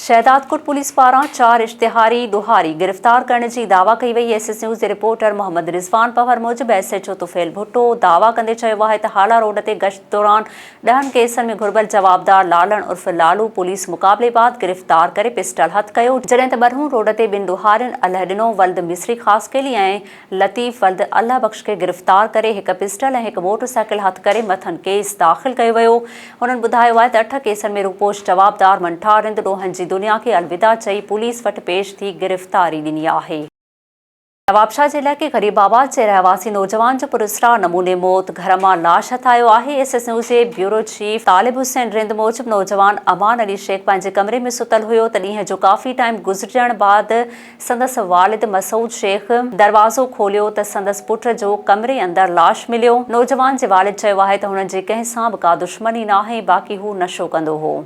Shahdadkot police پاران چار اشتهاري ڏوهاري گرفتار ڪرڻ جي دعويٰ ڪئي وئي. ايس ايس نيوز جي رپورٽر محمد رضوان پنهور موجب ايس ايڇ او طفيل ڀٽو دعويٰ ڪندي چيو آهي ته هالا روڊ تي گشت دوران ڏهن ڪيسن ۾ گهربل جوابدار لالڻ عرف لالو پوليس مقابلي بعد گرفتار ڪري پسٽل هٿ ڪيو، جڏهن ته ٻرهون روڊ تي ٻن ڏوهارين الهه ڏنو ولد مصري خاصخيلي ۽ لطيف ولد الله بخش کي گرفتار ڪري هڪ پسٽل ۽ هڪ موٽر سائيڪل هٿ ڪري مٿن ڪيس داخل ڪيو ويو. هنن ٻڌايو آهي ته اٺ ڪيسن ۾ روپوش جوابدار منٺار رند ڏوهن جي دنيا کي الوداع چئي پوليس وٽ پيش ٿي گرفتاري ڏني آهي. نوابشاهه جي علائقي غريب آباد جي رهواسي نوجوان جو پراسرار نموني موت، گهر مان لاش هٿ آيو آهي، ايس ايس نيوز جي بيورو چيف طالب حسين رند موجب نوجوان امان علي شيخ پنهنجي ڪمري ۾ ستل هيو ته ڏينهن جو ڪافي ٽائيم گذرجڻ بعد سندس والد مسعود شيخ دروازو کوليو ته سندس پٽ جو ڪمري اندر لاش مليو. نوجوان جي والد چيو آهي ته هنن جي ڪنهن سان به ڪا دشمني ناهي باقي هو نشو ڪندو هو.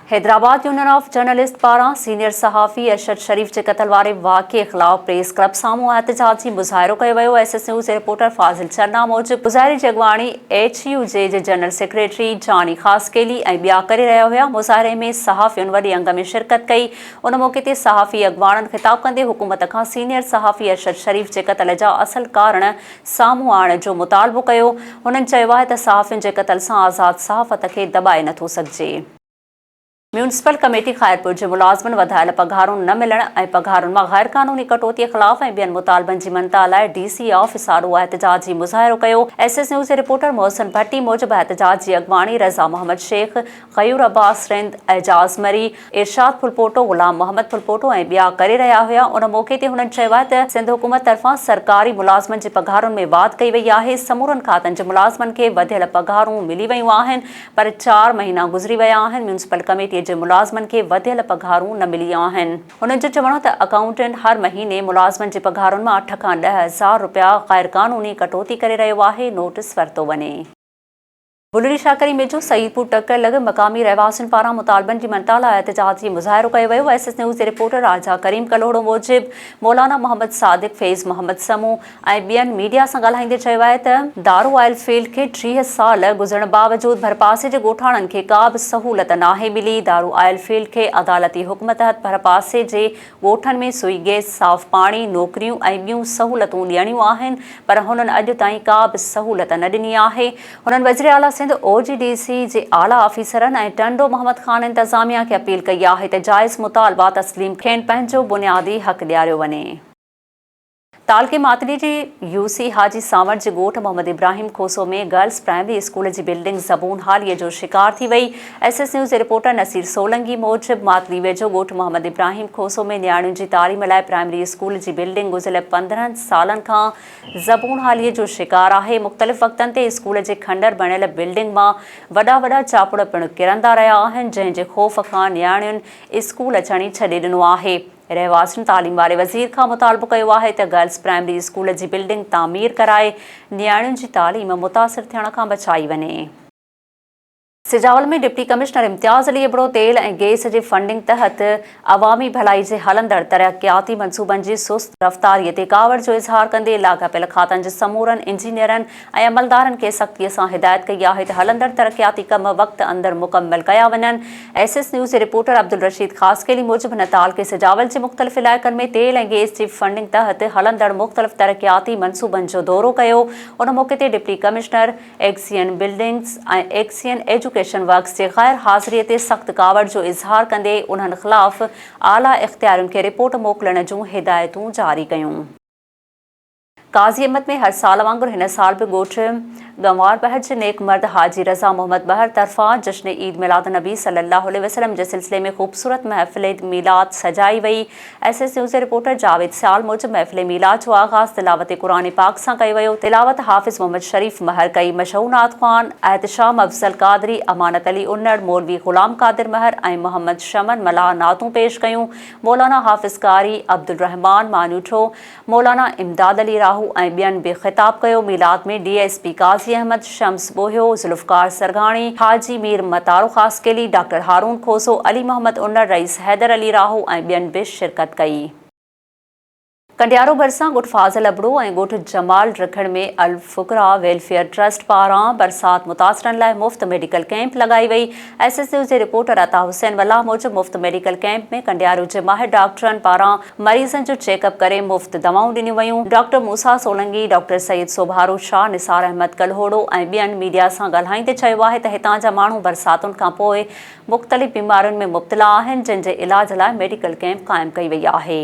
حيدرآباد يونين آف جرنلسٽ پاران سينيئر صحافي ارشد شريف جي قتل واري واقعي خلاف پريس ڪلب سامهون احتجاجي مظاهرو ڪيو ويو. ايس ايس نيوز جي رپورٽر فاضل چنا موجب مظاهري جي اڳواڻي ايڇ يو جي جي جنرل سيڪريٽري جاني خاصخيلي ۽ ٻيا ڪري رهيا هيا. مظاهري ۾ صحافين وڏي انگ ۾ شرڪت ڪئي. ان موقعي تي صحافي اڳواڻن خطاب ڪندي حڪومت کان سينيئر صحافي ارشد شريف جي قتل جا اصل ڪارڻ سامهون آڻڻ جو مطالبو ڪيو. هنن چيو آهي ته صحافين جي قتل سان آزاد صحافت کي دٻائي نٿو سگهجي. ميونسپل ڪميٽي خيرپور جي ملازمن وڌايل پگهارون نه ملڻ ۽ پگهارن مان غيرقانوني ڪٽوتي خلاف ۽ ٻين مطالبن جي مڃتا لاء ڊي سي آفيس آڏو احتجاجي مظاهرو ڪيو. ايس ايس نيوز جي رپورٽر محسن ڀٽي موجب احتجاج جي اڳواڻي رضا محمد شيخ، غيور عباس رند، اعجاز مري، ارشاد ڦلپوٽو، غلام محمد ڦلپوٽو ۽ ٻيا ڪري رهيا هيا، ان موقعي تي هنن چيو آهي ته سنڌ حڪومت طرفان سرڪاري ملازمن جي پگهارن ۾ واڌ ڪئي وئي آهي، سمورن کاتن جي ملازمن کي وڌيل پگهارون ملي ويون آهن پر چار مهينا گذري ويا آهن، ميونسپل ڪميٽي جي ملازمن کي وڌيل پگهارون نه ملي آهن. هنن جو چوڻ هو ته اڪائونٽنٽ هر مهيني ملازمن جي پگهارن مان اٺ کان 10,000 رپيا غيرقانوني ڪٽوتي ڪري رهيو آهي، نوٽيس ورتو وڃي. بلڙي شاهه ڪريم ويجهو سعيدپور ٽڪر لڳ مقامي رهواسين پاران مطالبن جي مڃتا لاء احتجاجي مظاهرو ڪيو ويو. ايس ايس نيوز جي رپورٽر راجا ڪريم ڪلهوڙو موجب مولانا محمد صادق، فيض محمد سمون ۽ ٻين ميڊيا سان ڳالهائيندي چيو آهي ته دارو آئل فيلڊ کي 30 سال گذرڻ باوجود ڀرپاسي جي ڳوٺاڻن کي ڪا به سهولت ناهي ملي، دارو آئل فيلڊ کي عدالتي حڪم تحت ڀرپاسي جي ڳوٺن ۾ سوئي گئس، صاف پاڻي، نوڪريون ۽ ٻيون سهولتون ڏيڻيون آهن پر هنن اڄ تائين ڪا به سهولت نه ڏني آهي. هنن وزيراعليٰ سنڌ، او جي ڊي سي جي اعليٰ آفيسرن ۽ ٽنڊو محمد خان انتظاميا کي اپيل ڪئي آهي ته جائز مطالبا تسليم کين پنهنجو بنيادي حق ڏياريو وڃي. تعلقي ماتلي جي يو سي حاجي سانوڻ جي ڳوٺ Muhammad Ibrahim Khoso ۾ girls primary school جي بلڊنگ زبون حاليء جو شڪار ٿي وئي. ايس ايس نيوز جي رپورٽر نصير سولنگي موجب ماتلي ويجهو ڳوٺ محمد ابراهيم کوسو ۾ نياڻين جي تعليم لاء پرائمري اسڪول جي بلڊنگ گذريل 15 سالن کان زبون حاليء جو شڪار آهي. مختلف وقتن تي اسڪول جي کنڊر بڻيل بلڊنگ مان وڏا وڏا چاپڙ پڻ ڪرندا رهيا آهن، جنهن جي خوف کان نياڻين اسڪول اچڻ ئي ڇڏي ڏنو آهي. رهواسين تعليم واري وزير کان مطالبو ڪيو آهي ته گرلز پرائمري اسڪول جي بلڊنگ تعمير ڪرائي نياڻين جي تعليم متاثر ٿيڻ کان بچائي وڃي. سجاول ۾ ڊپٽي ڪمشنر امتياز علي ابڙو تيل ۽ گئس جي فنڊنگ تحت عوامي ڀلائي جي هلندڙ ترقياتي منصوبن جي سست رفتاري تي ڪاوڙ جو اظهار ڪندي لاڳاپيل کاتن جي سمورن انجنيئرن ۽ عملدارن کي سختي سان هدايت ڪئي آهي ته هلندڙ ترقياتي ڪم وقت اندر مڪمل ڪيا وڃن. ايس ايس نيوز جي رپورٽر عبدالرشيد خاصخيلي موجب هن تعلقي سجاول جي مختلف علائقن ۾ تيل ۽ گئس جي فنڊنگ تحت هلندڙ مختلف ترقياتي منصوبن جو دورو ڪيو ان موقعي تي deputy commissioner XEN buildings ۽ XEN education works جي غير حاضري تي سخت ڪاوڙ جو اظهار ڪندي انهن خلاف اعليٰ اختيارين کي رپورٽ موڪلڻ جون هدايتون جاري ڪيون. قاضي احمد ۾ هر سال وانگر هن سال به ڳوٺ ڳنوار بحر جي نيڪ مرد حاجي رضا محمد بحر طرفان جشن عيد ميلاد النبي صلي الله عليه وسلم جي سلسلي ۾ خوبصورت محفل ميلاد سجائي وئي. ايس ايس نيوز جي رپورٽر جاويد سيال موجب محفل ميلاد جو آغاز تلاوت قرآن پاڪ سان ڪيو ويو، تلاوت حافظ محمد شريف مهر ڪئي، مشهور نعت خوان احتشام افضل قادري، امانت علي انڙ، مولوي غلام قادر مهر ۽ محمد شمن ملاح نعتون پيش ڪيون، مولانا حافظ قاري عبدالرحمان مانوٺو، مولانا امداد علي راهو ۽ ٻين به خطاب ڪيو، ميلاد ۾ D S P Qazi Ahmed, Shams Bohio, Zulfiqar Sargani, Haji Mir Mataro Khaskheli, doctor Haroon Khoso, Ali Muhammad Unar, Rais Haider Ali Rahu ۽ ٻين به شرڪت ڪئي. ڪنڊيارو ڀرسان ڳوٺ فاضل ابڙو ۽ ڳوٺ جمال ڊکڻ ۾ الفقراء ويلفيئر ٽرسٽ پاران برسات متاثرن لاء مفت ميڊيڪل ڪئمپ لڳائي وئي. ايس ايس نيوز جي رپورٽر عطا حسين ملاح موجب مفت ميڊيڪل ڪئمپ ۾ ڪنڊيارو جي ماهر ڊاڪٽرن پاران مريضن جو چيڪ اپ ڪري مفت دوائون ڏنيون ويون. ڊاڪٽر موسيٰ سولنگي، ڊاڪٽر سيد سوڀارو شاهه، نثار احمد ڪلهوڙو ۽ ٻين ميڊيا سان ڳالهائيندي چيو آهي ته هتان جا ماڻهو برساتن کانپوء مختلف بيمارين ۾ مبتلا آهن جن جي علاج لاء ميڊيڪل ڪئمپ قائم ڪئي وئي آهي.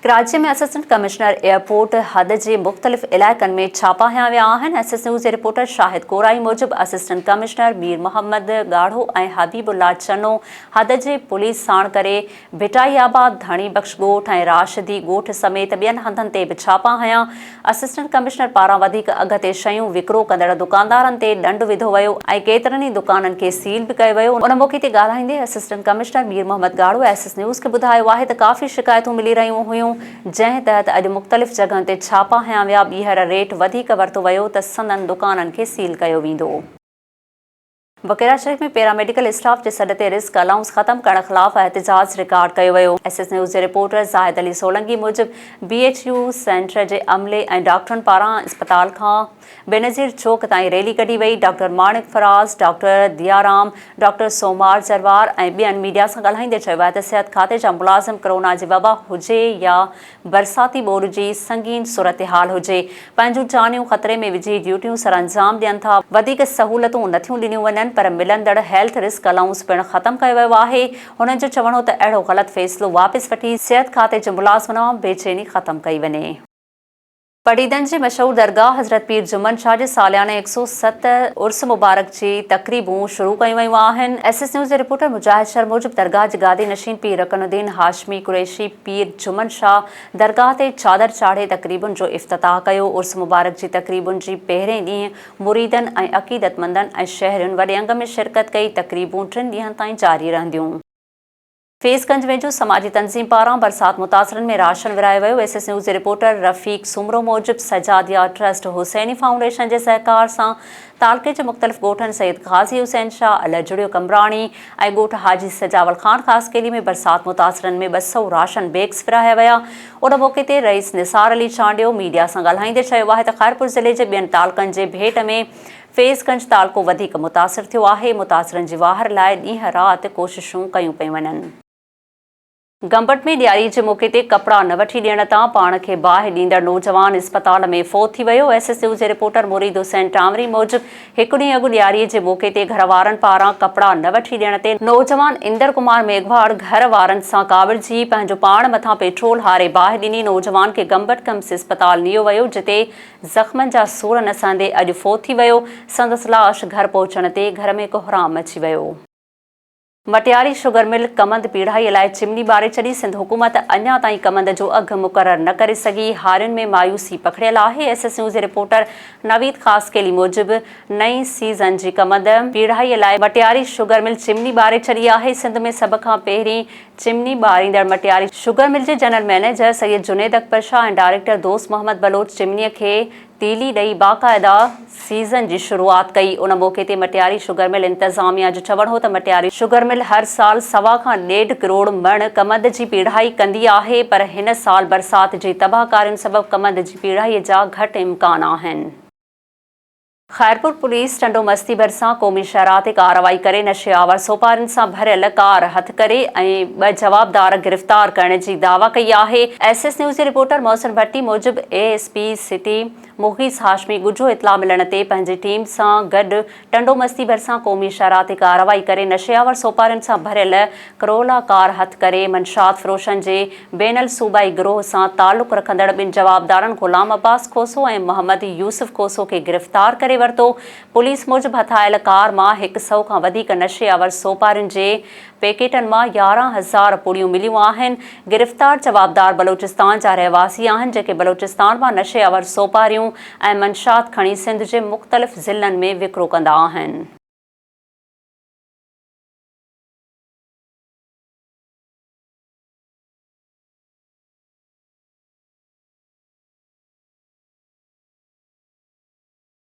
ڪراچي ۾ اسسٽنٽ ڪمشنر ايئرپورٽ حد جي مختلف علائقن ۾ ڇاپا هنيا ويا آهن، ايس ايس نيوز جي رپورٽر شاهد ڪورائي موجب اسسٽنٽ ڪمشنر مير محمد ڳاڙهو ۽ حبيب الله چنو حد جي پوليس ساڻ ڪري ڀٽائي آباد، ڌڻي بخش ڳوٺ ۽ راشدي ڳوٺ سميت ٻين هنڌن تي به ڇاپا هنيا، اسسٽنٽ ڪمشنر پاران وڌيڪ اگهه تي شيون وڪرو ڪندڙ دڪاندارن تي ڏنڊ وڌو ويو ۽ ڪيترن ئي دڪانن کي سيل به ڪيو ويو. ان موقعي تي ڳالهائيندي assistant commissioner Mir Muhammad Garho S S news کي ٻڌايو آهي ته ڪافي شڪايتون ملي رهيون هيون جنهن تحت اڄ مختلف جڳهن تي ڇاپا هنيا ويا ٻيهر ريٽ وڌيڪ ورتو ويو ته سندن دڪانن کي سيل ڪيو ويندو. بڪيرا شريف ۾ پيرا ميڊيڪل اسٽاف جي سڏ تي رسڪ الائونس ختم ڪرڻ خلاف احتجاج رڪارڊ ڪيو ويو. ايس ايس نيوز جي رپورٽر زاهد علي سولنگي موجب بي ايڇ يو سينٽر جي عملي ۽ ڊاڪٽرن پاران اسپتال کان بينظير چوڪ تائين ريلي ڪڍي وئي، doctor Manak Faraz, doctor Dayaram, doctor Somar Jarwar ۽ ٻين ميڊيا سان ڳالهائيندي چيو آهي ته صحت کاتي جا ملازم ڪرونا جي وبا هجي يا برساتي ٻوڏ جي سنگين صورتحال هجي، پنهنجون جانيون خطري ۾ وجهي ڊيوٽيون سرانجام ڏين ٿا، وڌيڪ سهولتون نٿيون ڏنيون وڃن پر ملندڙ هيلٿ رسڪ الائونس پڻ ختم ڪيو ويو آهي، هنن جو چوڻ هو ته اهڙو غلط فيصلو واپس وٺي صحت کاتي جي ملازمن مان بيچيني ختم ڪئي وڃي. پڊعيدن جي مشهور درگاهه حضرت پير جمن شاهه جي سالياني 107 عرس مبارڪ جي تقريبون شروع ڪيون ويون آهن. ايس ايس نيوز جي رپورٽر مجاهد شر موجب درگاهه جي گادي نشين پير رڪن الدين هاشمي قريشي پير جمن شاهه درگاهه تي چادر چاڙهي تقريبن جو افتتاح ڪيو. عرس مبارڪ جي تقريبن جي پهرين ڏينهن مريدن ۽ عقيدتمندن ۽ شهرين وڏي انگ ۾ شرڪت ڪئي. تقريبون ٽن ڏينهن تائين جاري رهنديون. فيض گنج ويجهو سماجي تنظيم پاران برسات متاثرن ۾ راشن ورهايو ويو، ايس ايس نيوز جي رپورٽر رفيق سومرو موجب سجاديه ٽرسٽ حسيني فائونڊيشن جي سهڪار سان تعلقي جي مختلف ڳوٺن سيد غازي حسين شاهه، الهجڙيو قمبراڻي ۽ ڳوٺ حاجي سجاول خان خاصخيلي ۾ برسات متاثرن ۾ 200 راشن بيگز ورهايا ويا، ان موقعي تي رئيس نثار علي چانڊيو ميڊيا سان ڳالهائيندي چيو آهي ته خيرپور ضلعي جي ٻين تعلقن جي ڀيٽ ۾ فيض گنج تعلقو وڌيڪ متاثر ٿيو آهي، متاثرن جي واهر لاء ڏينهن رات ڪوششون ڪيون پيون وڃن. گمبٽ ۾ ڏياري جي موقعي تي ڪپڙا نه وٺي ڏيڻ تان پاڻ کي باهه ڏيندڙ نوجوان اسپتال ۾ فوت ٿي ويو. ايس ايس نيوز جي رپورٽر مريد حسين ٽانوري موجب هڪ ڏينهن اڳ ڏياري جي موقعي تي گهر وارن پاران ڪپڙا نه وٺي ڏيڻ تي نوجوان اندر ڪمار ميگهواڙ گهر وارن سان ڪاوڙجي پنهنجو پاڻ مٿان پيٽرول هاري باهه ڏني. نوجوان کي گمبٽ ڪمس اسپتال نيو ويو جتي زخمن جا سور نه سهندي اڄ فوت ٿي ويو، سندس لاش گهر پهچڻ تي گهر ۾ ڪهرام مچي ويو. مٽياري شگر مل ڪمند پيڙهائي لاء چمني ٻاري ڇڏي، سنڌ حڪومت اڃا تائين ڪمند جو اگهه مقرر نه ڪري سگهي، هارين ۾ مايوسي پکڙيل آهي، ايس ايس نيوز جي رپورٽر نويد خاصخيلي موجب نئين سيزن جي ڪمند پيڙهائي لاء مٽياري شگر مل چمني ٻاري ڇڏي آهي، سنڌ ۾ سڀ کان پهرين چمني ٻاريندڙ مٽياري شگر مل جي general manager Syed Junaid Akbar Shah ۽ director Dost Muhammad Baloch چمنيء کي تيلي ڏئي باقاعده سيزن جي شروعات ڪئي. ان موقعي تي مٽياري شگر مل انتظاميا جو چوڻ هو ته مٽياري شگر مل هر سال سوا کان ڏيڍ ڪروڙ مڻ ڪمند جي پيڙهائي ڪندي آهي پر هن سال برسات جي تباهڪارين سبب ڪمند جي پيڙهائي جا گهٽ امڪان آهن. خيرپور پوليس ٽنڊو مستي ڀرسان قومي شاهراهه تي ڪارروائي ڪري نشي آور سوپارين سان ڀريل ڪار هٿ ڪري ۽ ٻه جوابدار گرفتار ڪرڻ جي دعويٰ ڪئي آهي. ايس ايس نيوز جي رپورٽر محسن ڀٽي موجب A S P city Mughis Hashmi ڳجهو اطلاع ملڻ تي پنهنجي ٽيم سان گڏ ٽنڊو مستي ڀرسان قومي شاهراهه تي ڪارروائي ڪري نشي آور سوپارين سان ڀريل ڪرولا ڪار هٿ ڪري منشيات فروشن جي بين الصوبائي گروهه سان تعلق رکندڙ ٻن جوابدارن غلام عباس کوسو ۽ محمد يوسف کوسو کي گرفتار ڪري ورتو. پوليس موجب هٿ آيل ڪار مان هڪ سئو کان وڌيڪ نشي آور سوپارين جي پيڪيٽن مان 11,000 پڙيون مليون آهن. گرفتار جوابدار بلوچستان جا رهواسي آهن جيڪي بلوچستان مان نشي آور سوپاريون ۽ منشيات کڻي سنڌ جي مختلف ضلعن ۾ وڪرو ڪندا آهن.